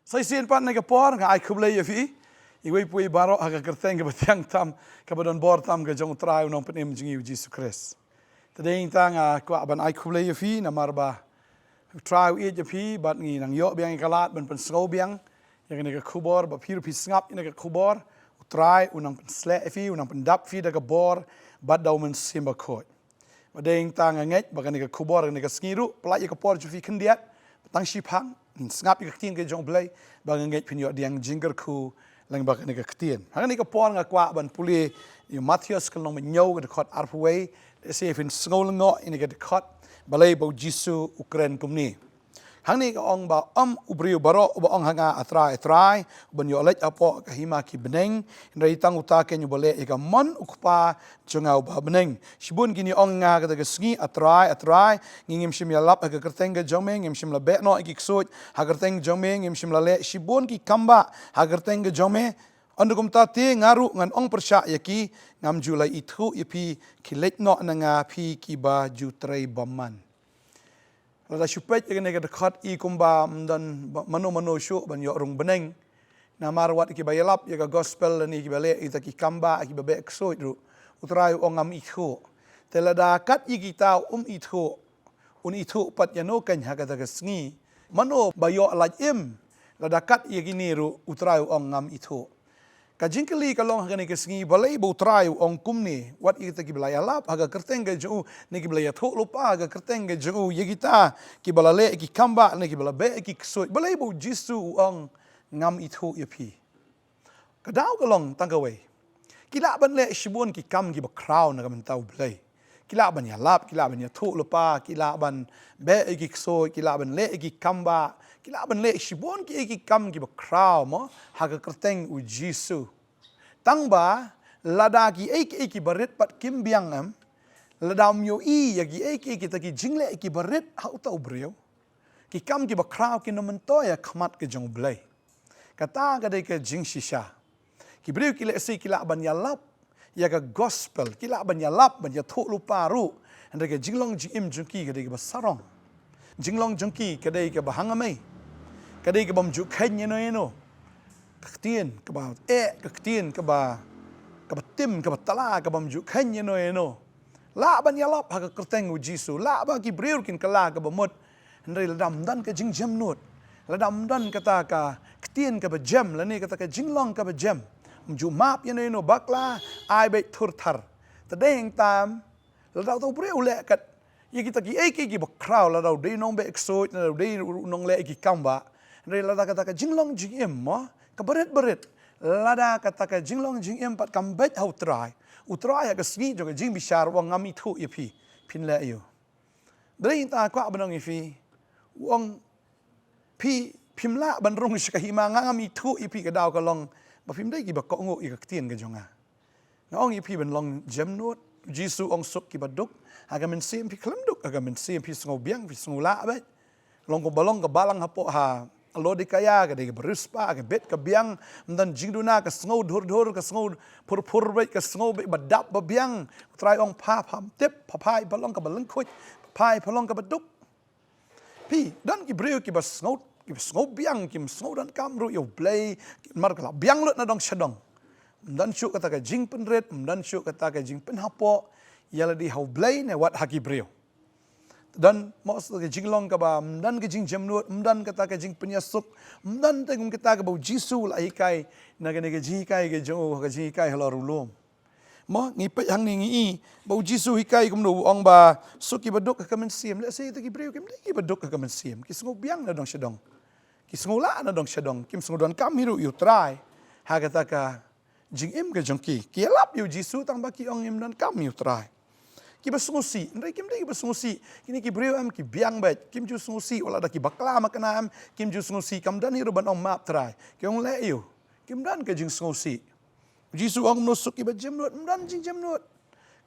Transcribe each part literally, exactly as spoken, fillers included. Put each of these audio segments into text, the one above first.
Sa shisien pat ha kane ka por nga ai khublei ïa phi iwei pa iwei baroh ha ka kyrteng kaba tyngeh tam, kaba don bor tam ka jong U Trai U Nongpynim jong ngi U Jisu Khrist. Te dei tang nga kwah ban ai khublei ïa phi namar ba U Trai u ïeit ïa phi bad ngi nang ïoh biang ïa ka lad ban pynsngew biang ïa kane ka khubor, ba phi ruh phi sngap ïa kane ka khubor. U Trai u nang pynsleh ïa phi, u nang pyndap phi da ka bor bad da U Mynsiem Bakhuid. Ba dei tang nga ngeit ba kane ka khubor kane ka sngi ruh, pyllait ïa ka por jong phi khyndiat, ba tang shiphang ngin sngap ïa ka ktien ka jong U Blei, ba nga ngeit phin ïoh diang jingkyrkhu lyngba kane ka ktien. Ha kane ka por nga kwah ban pule ïa u Mathaios ka lynnong ba hynñiew ka dkhot arphew wei. Lehse phin sngew lyngngoh ïa kane ka dkhot, balei ba U Jisu u kren kumne. Hangne ka ong ba ym u briew baroh uba ong ha nga, A Trai, A Trai, u ban ïoh leit hapoh ka hima ki bneng, hynrei tang uta keiñ uba leh ïa ka mon U Kpa jong nga uba ha bneng. Shibun kin ïa ong ha nga ha kata ka sngi, A Trai, A Trai, ngi ngim shym ïalap ha ka kyrteng ka jong me, ngim shym la beh noh ïa ki ksuid ha ka kyrteng jong me, ngim shym la leh shibun ki kambah ha ka kyrteng ka jong me. Ynda kumta te nga ruh ngan ong pyrshah ïa ki, ngam ju la ithuh ïa phi, khie leit noh na nga phi kiba ju trei bymman. Lada shu peit ïa kane ka dkhot i kumba ym don ba-, mano mano shuh ban ïoh rung bneng. Namar wat kiba ïalap ïa ka gospel lane kiba leh ïa kita ki kambah kiba beh ksuid ruh, U Trai u ong ngam ithuh. Te lada kat ïa kita um ithuh, un ithuh pat ïano keiñ ha kata ka sngi. Mano ba ïoh lait im lada kat ïa kine ruh U Trai u ong ngam ithuh. Ka jingkylli ka long ha kane ka sngi, balei ba U Trai u ong kumne, wat ïa kita kiba la ïalap ha ka kyrteng ka jong u, ne kiba la ïathuhlypa ha ka kyrteng ka jong u, ïa kita kiba la leh ki kambah ne kiba la beh ki ksuid, balei ba U Jisu u ong ngam ithuh ïa phi. Ka daw ka long tang kawei. Ki lah ban leh shibun ki kam kiba khraw na ka bynta U Blei. Ki lah ban ïalap, ki lah ban ïathuhlypa, ki lah ban beh ïa ki ksuid, ki lah ban leh ïa ki kambah, ki lah ban leh shibun ki, ïa ki kam kiba khraw mo ha ka kyrteng U Jisu. Tang ba lada kiei kiei kiba rit pat kim biang em, lada ym ïohi ïa kiei kiei kita ki jingleh kiba rit ha uta u briew, ki kam kiba khraw kin ym myntoi ha khmat ka jong U Blei. Kata ka dei ka jingshisha. Ki briew ki lehse ki lah ban ïalap ïa ka gospel, ki lah ban ïalap ban ïathuhlypa ruh, hynrei ka jinglong jingim jong ki ka dei kaba sarong. Jinglong jong ki ka dei kaba hangmei. Ka dei kaba ym ju kheiñ ïano ïano. Ka ktien kaba eh, ka ktien kaba, kaba tim, kaba tla, kaba ym ju kheiñ ïano ïano. Lah ban ïalap ha ka kyrteng U Jisu, lah ba ki briew kin kylla kaba mut. Hynrei lada ym don ka jingjemnud, lada ym don kata ka ktien kaba jem lane kata ka jinglong kaba jem, ym ju map ïano ïano, bakla, ai beit thurthar. Te dei hangta lada uta u briew u leh kat ïa kita kiei kiei kiba khraw, lada u dei nongbeh ksuid, lada u dei nongleh ïa ki kambah, hynrei lada kata ka jinglong jingim mo kaba rit ba rit, lada kata ka jinglong jingim pat kam beit ha U Trai, U Trai ha ka sngi jong ka jingbishar u ong ngam ithuh ïa phi, phin leh aiu? Dei tang kwah ban ong ïa phi, u ong phi, phim lah ban rung sha ka hima, nga ngam ithuh ïa phi. Ka daw ka long ba phim dei kiba kohnguh ïa ka ktien ka jong nga. Nga ong ïa phi ban long jemnud. U Jisu u ong suk kiba duk ha ka mynsiem, phi khlem duk ha ka mynsiem, phi sngew biang, phi sngew lah beit. Long kumba long ka balang hapoh ha Laodikaia, ka dei kaba riewspah, ka bit ka biang, ym don jingduna, ka sngew dhur dhur, ka sngew phur phur beit, ka sngew beit ba dap ba biang. U Trai u ong pha, pham tip, pha phai pha long kaba lyngkhuid, phai pha long kaba duk. Phi, don ki briew kiba sngew, kiba sngew biang, kim sngew donkam ruh ïa U Blei, namar ka la biang lut na dong sha dong. Ym don shuh kata ka jingpynrit, ym don shuh kata ka jingpynhapoh ïa lade ha U Blei ne wat ha ki briew. Don mo sa ka jinglong kaba ym don ka jingjemnud, ym don kata ka jingpynïasuk, ym don te kum kata kaba U Jisu u la hikai na kane ka jinghikai ka jong u, ka jinghikai halor u lum. Mo, ngi peit hangne ngi i ba U Jisu u hikai kumno, u ong ba suk kiba duk ha ka mynsiem. Lehse kita ki briew kim dei kiba duk ha ka mynsiem, ki sngew biang na dong sha dong, ki sngew lah na dong sha dong, kim sngew donkam hi ruh ïa U Trai ha kata ka jingim ka jong ki. Ki ïalap ïa U Jisu tang ba ki ong ngim donkam ïa U Trai. Kiba sngewsih, hynrei kim dei kiba sngewsih. Kine ki briew em ki biang beit, kim ju sngewsih wat la da ki bakla makna em, kim ju sngewsih, kam don hi ruh ban ong map Trai. Ki ong leh aiu? Kim don ka jingsngewsih. U Jisu u ong kumno, suk kiba jemnud, ym don jingjemnud.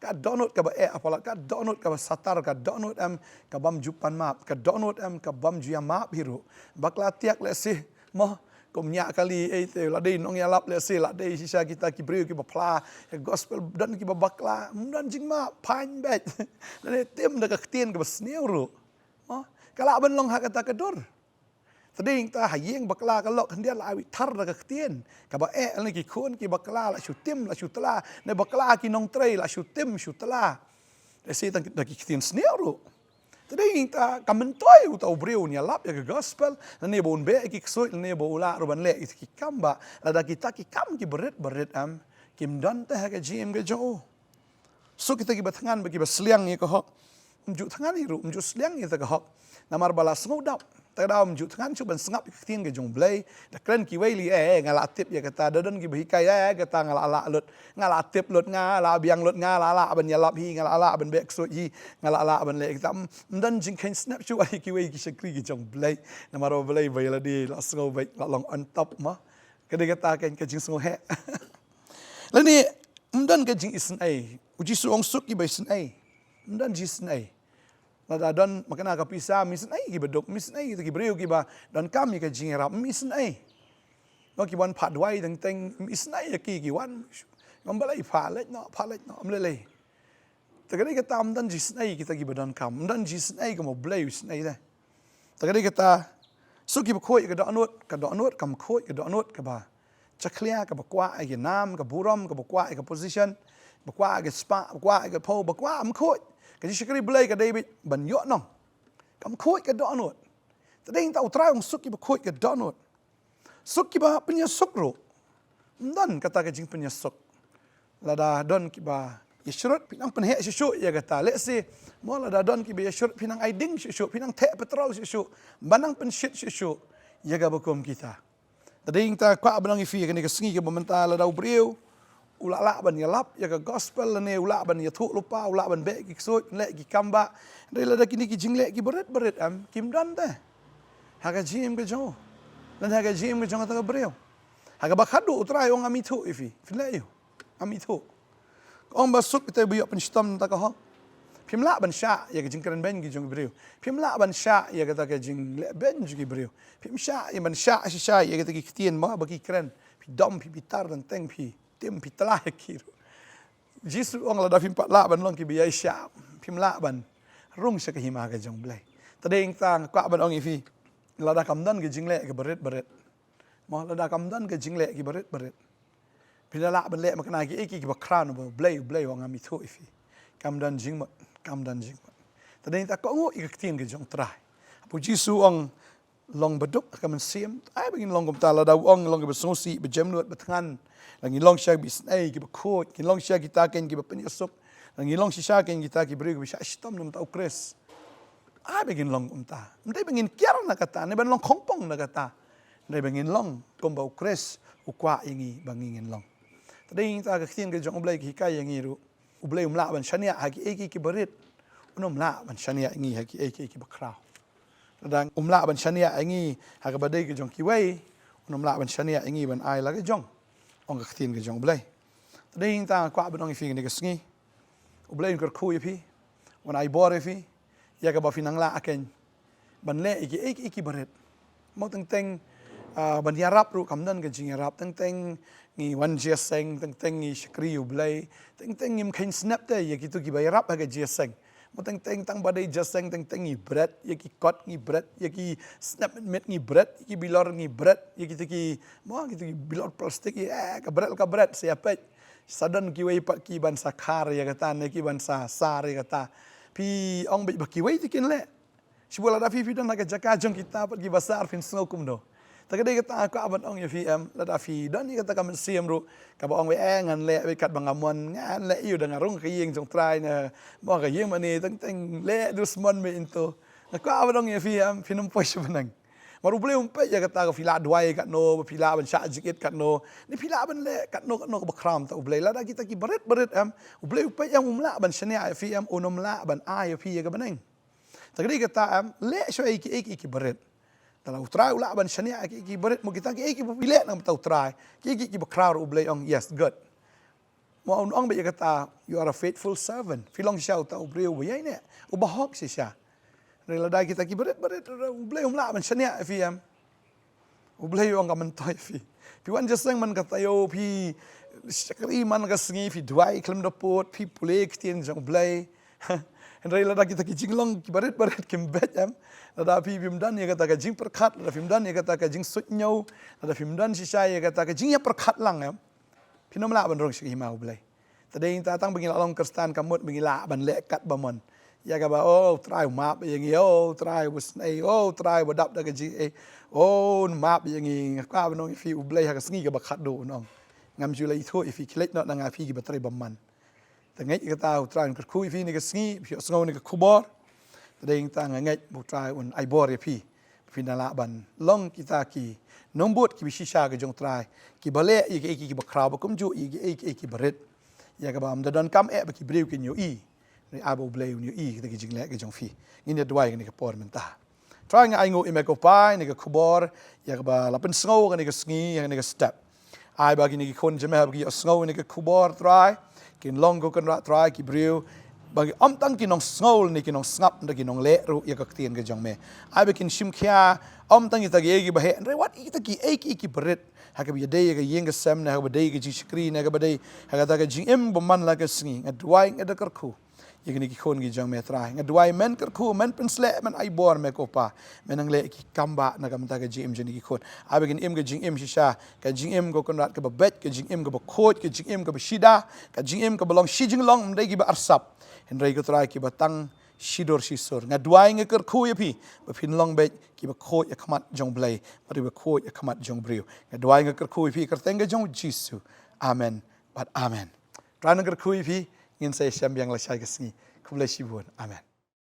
Ka dohnud kaba eh ha palat, ka dohnud kaba satar, ka dohnud em ka bym ju pan map, ka dohnud em ka bym ju ïa map hi ruh. Bakla tiak lehse mo, kum ñiah kali, eh, te la dei nongïalap lehse, la dei shisha kita ki briew kiba phla ïa ka gospel, don kiba bakla, ym don jingmap, phaiñ beit. Lane tim da ka ktien kaba sniew ruh. Mo, ka lah ban long ha kata ka dur. Te dei nangta ha ïing bakla ka lok khyndiat la ai beit thar da ka ktien. Kaba eh lane ki khun ki bakla la shu tim la shu tla, ne bakla ki nongtrei la shu tim shu tla. Te shi tang da ki ktien sniew ruh. Te dei nangta ka myntoi uta u briew un ïalap ïa ka gospel, lane ba un beh ïa ki ksuid, lane ba u lah ruh ban leh ïa ki kam ba, lada kita ki kam ki barit barit em, kim don te ha ka jingim ka jong u. Suk kita kiba thngan bad kiba sliang ïa ka hok. Ym ju thngan hi ruh, ym ju sliang ïa ka hok. Namar ba la sngew dap. Te ka daw ym ju thngan shuh ban sngap ïa ka ktien ka jong U Blei. Da kren kiwei lei, eh, eh, nga la tip ïa kata, da don kiba hikai, eh, eh, kata nga la lah lut. Nga la tip lut, nga la biang lut, nga la lah ban ïalap hi, nga la lah ban beh ksuid hi, nga la lah ban leh kata. Ym, ym don jingkheiñ snep shuh ïa kiwei ki shakri ki jong U Blei. Namar U Blei ba ïa lade la sngew beit, la long on top ma. Ka dei kata ka, ka jingsngewheh. Lane ym don ka jingisynei. U Jisu ong suk kiba isynei. Ym don jingisynei. Lada don makna ka pisa, ym isynei kiba duk, ym isynei kita ki briew kiba donkam ïa ka jingïarap, ym isynei. Noh ki wan phah duwai teng teng, ym isynei ïa ki, ki wan. Ngam balei, phah leit noh, phah leit noh, ym lei lei. Te ka dei kata ym don jingisynei kita kiba donkam, ym don jingisynei kum U Blei u isynei te. Te ka dei kata, suk kiba khuid ka dohnud, ka dohnud kam khuid ka dohnud kaba jakhlia, kaba kwah ïa ki nam, ka burom, kaba kwah ïa ka position, ba kwah ïa ka spah, ba kwah ïa ka phew, ba kwah, ym khuid. Ka jingshakri Blei ka dei beit ban ïoh nong. Kam khuid ka dohnud. Te dei nangta U Trai ong suk kiba khuid ka dohnud. Suk kiba pynïasuk ruh. Ym don kata ka jingpynïasuk. Lada don kiba ïashrut, phi nang pynheh shuh shuh ïa kata. Let's say, mo, lada don kiba ïashrut, phi nang ai ding shuh shuh, phi nang theh petrol shuh shuh, ba nang pynshit shuh shuh ïa kaba kum kita. Te dei nangta kwah ban ong ïa phi kane ka sngi kaba mynta, lada u briew u lah lah ban ïalap ïa ka gospel, lane u lah ban ïathuh lypa, u lah ban beh ki ksuid, leh ki kam ba. Hynrei lada kine ki jingleh kiba rit ba rit em, kim don te ha ka jingim ka jong u, lane ha ka jingim ka jong kata ka briew. Ha kaba khadduh U Trai u ong ngam ithuh ïa phi, phin leh aïu? Ngam ithuh. Ka ong ba suk kita ba ïoh pynshitom na kata ka hok. Phim lah ban shah ïa ka jingkren beiñ ki jong ki briew. Phim lah ban shah ïa kata ka jingleh beiñ jong ki briew. Phim shah ïa ban shah shisha ïa kata ki ktien mo ba ki kren. Phi dom, phi bitar, teng teng phi tim, phi tla ïa ki ruh. Jisu u ong lada phim pat lah ban long kiba ïaishah, phim lah ban rung sha ka hima ka jong U Blei. Te dei nangta nga kwah ban ong ïa phi, lada kam don ka jingleh kiba rit ba rit, mo, lada kam don ka jingleh kiba rit ba rit, phin da lah ban leh makna kiei kiei kiba khraw namar U Blei, U Blei u ong ngam ithuh ïa phi. Kam don jingmut, kam don jingmut. Te dei nangta kohnguh ïa ka ktien ka jong U Trai. Haba U Jisu u ong long baduk ha ka mynsiem, ai ba ngin long kumta. Lada u ong long kiba sngewsih, ba jemnud, ba thngan, lada ngin long shisha kiba isynei, kiba khuid, ngin long shisha kita kein kiba pynïasuk, lada ngin long shisha kein kita ki briew kiba shah shitom na bynta U Khrist, ai ba ngin long kumta. Ym dei ba ngin kiar na kata, ne ban long khongpong na kata. Ym dei ba ngin long kumba U Khrist u kwah ïa ngi ba ngi ngin long. Te dei nangta ka ktien ka jong U Blei ka hikai ïa ngi ruh, U Blei um lah ban shaniah ha kiei kiei kiba rit, un ym lah ban shaniah ïa ngi ha kiei kiei kiba khraw. Lada um lah ban shaniah ïa ngi ha kaba dei ka jong kiwei, un ym lah ban shaniah ïa ngi ban ai la ka jong, ong ka ktien ka jong U Blei. Te dei nangta nga kwah ban ong ïa phi kane ka sngi, U Blei un kyrkhu ïa phi, un ai bor ïa phi ïa kaba phin nang lah kein ban leh ïa kiei kiei kiba rit. Mo, teng teng, ah, ban ïarap ruh kam don ka jingïarap, teng teng ngi wan jingïaseng, teng teng ngi shakri U Blei, teng teng ngim kheiñ snep te ïa kito kiba ïarap ha ka jingïaseng. Mo, teng teng tang ba dei jingïaseng teng teng ngi bret ïa ki kot, ngi bret ïa ki snep mit mit, ngi bret ïa ki bilor, ngi bret ïa kito ki, mo, kito ki bilor plastik, ïa, eh, ka bret, ka bret, sa ïa peit. Sa don kiwei pat kiban sa khar ïa kata, ne kiban sa sar ïa kata. Phi ong beit ba kiwei te kin leh. Shibun lada phi, phi don ha ka jaka jong kita pat kiba sar, phin sngew kumno? Te ka dei kata nga kwah ban ong ïa phi em, lada phi don ïa kata ka mynsiem ruh kaba ong beit, eh, ngan leh beit katba nga mon, ngan leh ïa u, da nga rung ka ïing jong Trai ne, mo, ka ïing mane, teng teng leh dusmon beit into. Nga kwah ban ong ïa phi em, phin ym poi sha bneng. Namar U Blei um peit ïa kata ka phi lah duwai katno, ba phi lah ban shah jingit katno, ne phi lah ban leh katno katno kaba khraw na bynta U Blei. Lada kita kiba rit ba rit em, U Blei u peit em, um lah ban shaniah ïa phi em, un ym lah ban ai ïa phi ïa ka bneng. Te ka dei kata em, leh shuwa ïa kiei kiei kiba rit. Te lada U Trai u lah ban shaniah ïa kiei kiei kiba rit, mo, kita kiei kiei kiba phi leh na bynta U Trai, kiei kiei kiba khraw ruh U Blei ong, yes, good. Mo, un ong beit ïa kata, you are a faithful servant. Phi long shisha uta u briew uba ïaineh, uba hok shisha. Hynrei lada kita kiba rit ba rit, U Blei um lah ban shaniah ïa phi em. U Blei u ong ka myntoi ïa phi. Phi wan jingïaseng man ka taïew, phi shakri man ka sngi, phi duwai khlem da pud, phi pule ktien jong U Blei. Hynrei lada kita ki jinglong ki barit barit kim beit em, lada phi phim don ïa kata ka jingpyrkhat, lada phim don ïa kata ka jingsuidñiew, lada phim don shisha ïa kata ka jingïapyrkhat lang em, phin ym lah ban rung sha ka hima U Blei. Te dei ïa kata tang ba ngi la long Khristan ka mut ba ngi lah ban leh kat ba mon. Ïa kaba, oh, U Trai u map ïa ngi, oh, U Trai u basnei, oh, U Trai u ba dap da ka jingeh, oh, un map ïa ngi. Nga kwah ban ong ïa phi, U Blei ha ka sngi kaba khatduh un ong, ngam ju leh ithuh ïa phi, khie leit noh na nga phi kiba trei bymman. Te ngeit ïa kata, U Trai un kyrkhu ïa phi ha kane ka sngi, phi ïohsngew ïa kane ka khubor. Te dei ïa kata nga ngeit ba U Trai un ai bor ïa phi, phin da lah ban long kita ki nongbud kiba shisha ka jong U Trai, kiba leh ïa kiei kiei kiba khraw, ba kumjuh ïa kiei kiei kiba rit, ïa kaba ym da donkam eh ba ki briew kin ïohi. Hynrei ai ba U Blei un ïohi kita ki jingleh ka jong phi. Ngin ïa duwai ha kane ka por mynta. Trai, nga ainguh ïa me ko Pa ïa kane ka khubor, ïa kaba la pynsngew ha kane ka sngi, ha kane ka step. Ai ba kine ki khun jong me haba ki ïohsngew ïa kane ka khubor, Trai, kin long, ko Kynrad Trai, ki briew ba ym tang ki nongsngew ne ki nongsngap, hynrei ki nongleh ruh ïa ka ktien ka jong me. Ai ba kin shim khia ym tang kita kiei kiba heh, hynrei wat ïa kita kiei kiei kiba rit, ha kaba ïadei ïa ka ïing ka sem, ne ha kaba dei ka jingshakri, ne ha kaba dei ha kata ka jingim ba man la ka sngi. Nga duwai, nga da kyrkhu ïa kine ki khun ki jong me, Trai. Nga duwai men kyrkhu, men pynsleh, men ai bor, me ko Pa. Men nang leh ki kam ba na ka bynta ka jingim jong kine ki khun. Ai ba kin im ka jingim shisha, ka jingim, ko Kynrad, kaba beit, ka jingim kaba khuid, ka jingim kaba shida, ka jingim kaba long shi jinglong, ym dei kiba arsap, hynrei ko Trai, kiba tang shidur shisur. Nga duwai, nga kyrkhu ïa phi ba phin long beit kiba khuid ha khmat jong U Blei, bad kiba khuid ha khmat jong u briew. Nga duwai, nga kyrkhu ïa phi ha ka kyrteng ka jong U Jisu. Amen bad amen. Trai un kyrkhu ïa phi. Ngin sa ïashem biang lashai ka sngi. Khublei shibun. Amen.